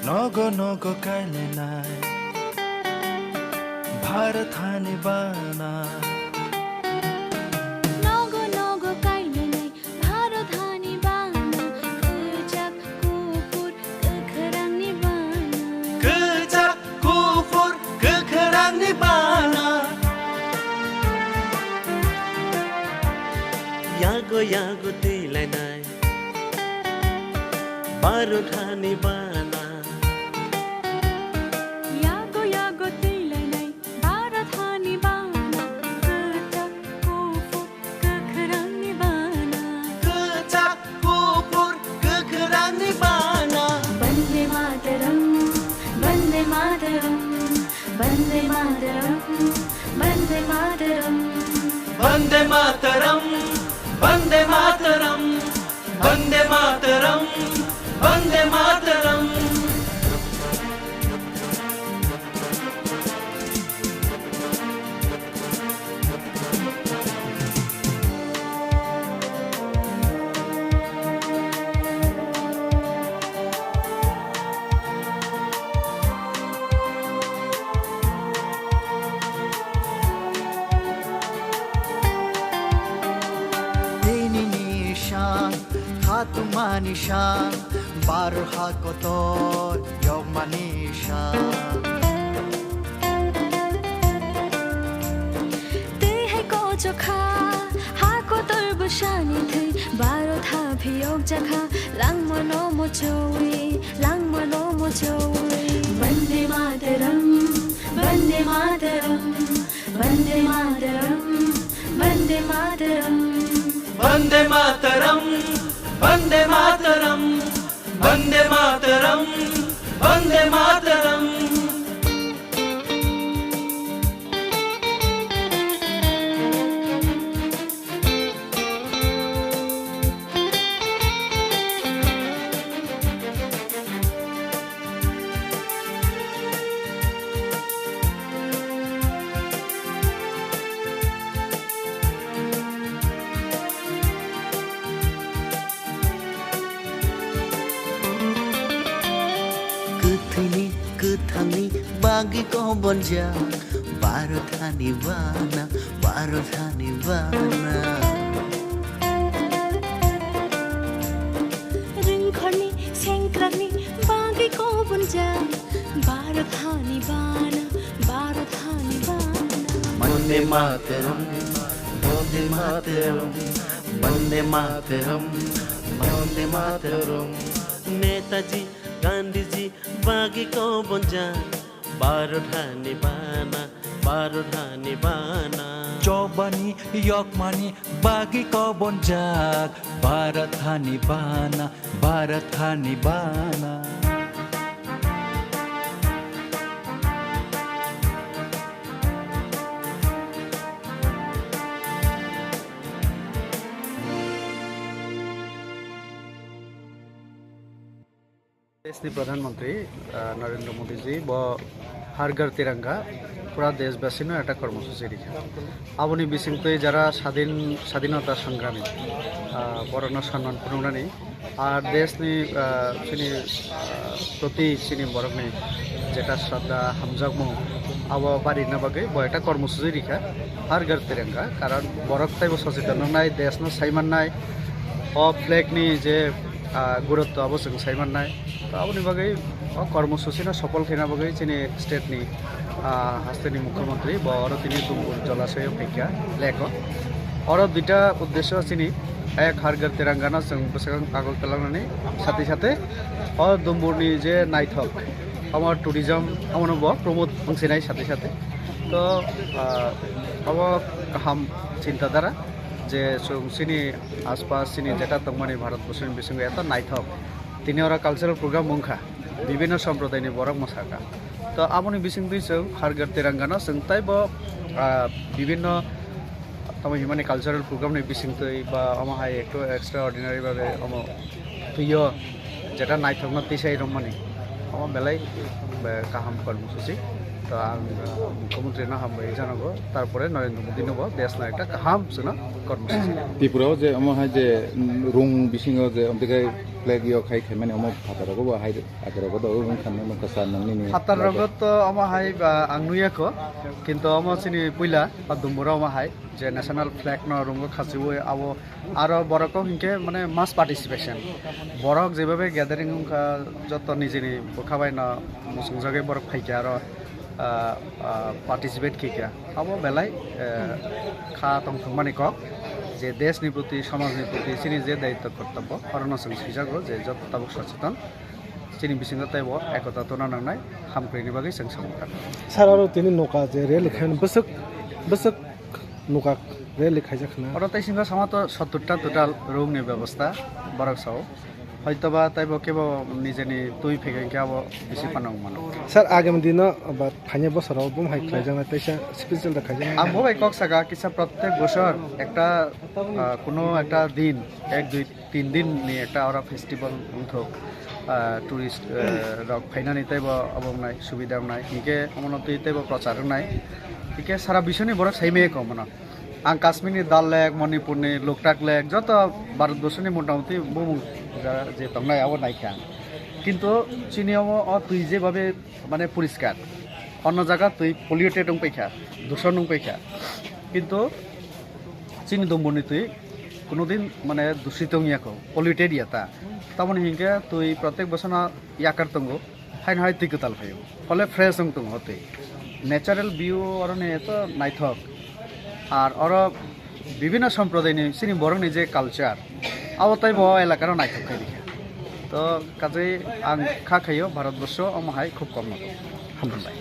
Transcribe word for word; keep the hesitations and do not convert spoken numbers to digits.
Nogo nogo kailainai Bharat hani bana. Nogo nogo kailainai Bharat hani bana. Kwchak kuphur kwkhrangni bana. Kwchak kuphur kwkhrangni bana. Yago yago twilainai Bharat hani bana. Yago yago twilainai Bharat hani bana. Kwchak kuphur kwkhrangni bana. Kwchak kuphur kwkhrangni bana. Vande Mataram, Vande Mataram, Vande Mataram, Vande Mataram. Vande Mataram, Vande Mataram, Vande Mataram, Vande Mataram. Tini nishan, khatuma nishan, Bharat ha kotor, yokma nishan. Twi hai kochokha, ha kotor bwsani thwi, Bharat ha phiyok jakha, langmano mochoi, langmano mochoi. Vande Mataram, Vande Mataram, Vande Mataram, Vande Mataram. Vande Mataram, Vande Mataram, Vande Mataram, Vande Mataram. Kwthwini kwthangni bagwi kobonjak Bharat hani bana, Bharat hani bana. Rwngkhorni sengkrakni bagwi kobonjak Bharat hani bana, Bharat hani bana. Vande Mataram, Vande Mataram, Vande Mataram, Vande Mataram. Netaji Gandhiji bagwi kobonjak Bharat hani bana, Bharat hani bana. Chobani yokmani bagwi kobonjak Bharat hani bana, Bharat hani bana. Deshni Pradhan Mantri, ah, Narendra Modi ji bo Har Ghar Tiranga pura deshbasino ekta kormosuchi rikha. Aboni bisingtwi jara sadhin, sadhinota sangrami, ah, borokno sonman phunuknani, ar deshni, ah, chini, ah, proti chini borokni jeta shraddha, hamjakmung abo barirna bagwi bo ekta kormosuchi rikha, Har Ghar Tiranga. Karon borok teibo socheton wngnai, deshno saimannai, o flag ni je ah, gurutto abo chwng sai mannai. To aboni bagwi o kormosuchino sopol khaina bagwi chini state ni, ah, hasteni mukhyamantri bo oro tini Dumbur jolasoyo phaikha leko. Oro duita uddesyo chini, ek Har Ghar Tirangano chwng bwswkang agul twlangnani sathe sathe o Dumburni je naithok omo tourism omono bo promote wngsinai sathe sathe. To, ah, obo kaham chinta dhara je chwng chini aspas chini jeta tongmani Bharat borsoni bisingo eto naithok. Tini oro cultural program wngkha, bibinno somprodayni borok mwsakha. To aboni bisingtwi chwng Har Ghar Tirangano chwng teibo, ah, bibinno tamo himani cultural program ni bisingtwi ba omo hai ekto extraordinary babe omo twiyo jeta naithokno tisai rwmani omo belai, be, kaham kormosuchi. To ang, uh, Mukhyamantri no hambai janago, tarpore Narendra Modi no bo desno ekta kaham chwngno kormo sujak. Tripura o je omo hai je, mm, rung bisingo je omtwi khai flag yok khai khaimani omo phataro bo hai akero bo do wng khamani omo kwsa nang nini. Phataro bo to omo hai ba ang nuya kho, kintu omo chini puila Dumbura omo hai je national flag no rungo khachiwi abo aro borok kok hinkhe mane mass participation. Borok jebhabe gathering wngkha joto nijini bwkha bai no muchungjagwi borok phaikha aro, ah, ah, participate khaikha. Abo belai, eh, kha tongthokmani kok je deshni proti, somajni proti chini je daitto kortobbo orono chwng swijago je joto tabuk socheton. Chini bisingo teibo ekota tona nangnai, hamkrini bagwi chwng samung tangnai. Sir, aro tini noka je rally khaimani bwswk, bwswk noka rally khaijak khna. Oro tei singho sama to sottur ta total rungni bebosta borok sao. Hoitoba teibo kebo nijeni twi phege hinkhe abo bisi phano wng mano. Sir, agami dino ba thani bosoro bum hai khlaijaknai teisa special da khaijaknai. Ang bo bai kok saka kisa prottek bosor ekta, ah, kuno ekta din ek dui tin din ni ekta oro festival wngthok, ah, tourist, eh, rok phainani teibo abo wngnai subida wngnai, hinkhe omono twi teibo prochar wngnai, hinkhe sara biswni borok saimaya kho mono. Ang Kashmir ni Dal Lake, Manipur ni Loktak Lake, joto Bharat borsoni motamuti bumung ja-, je tongnai abo naikha ang. Kintu chini omo o twi je babe mane poriskar, onno jaga twi polluted wngpaikha, dushon wngpaikha, kintu chini Dumburni twi kunudin mane dushit wngya kho, polluted ya ta. Tamoni hinkhe twi prottek bosono yakar tongo, haino hai twi kwtal phaio, phole fresh wng tongo o twi. Natural view oroni eto naithok, ar oro bibhinno somprodayni chini borokni je culture, abo teibo o elakaro naithok khai rikha. To kajai ang kha khaio Bharatborsho omo hai khub kom no tongo. Hambai.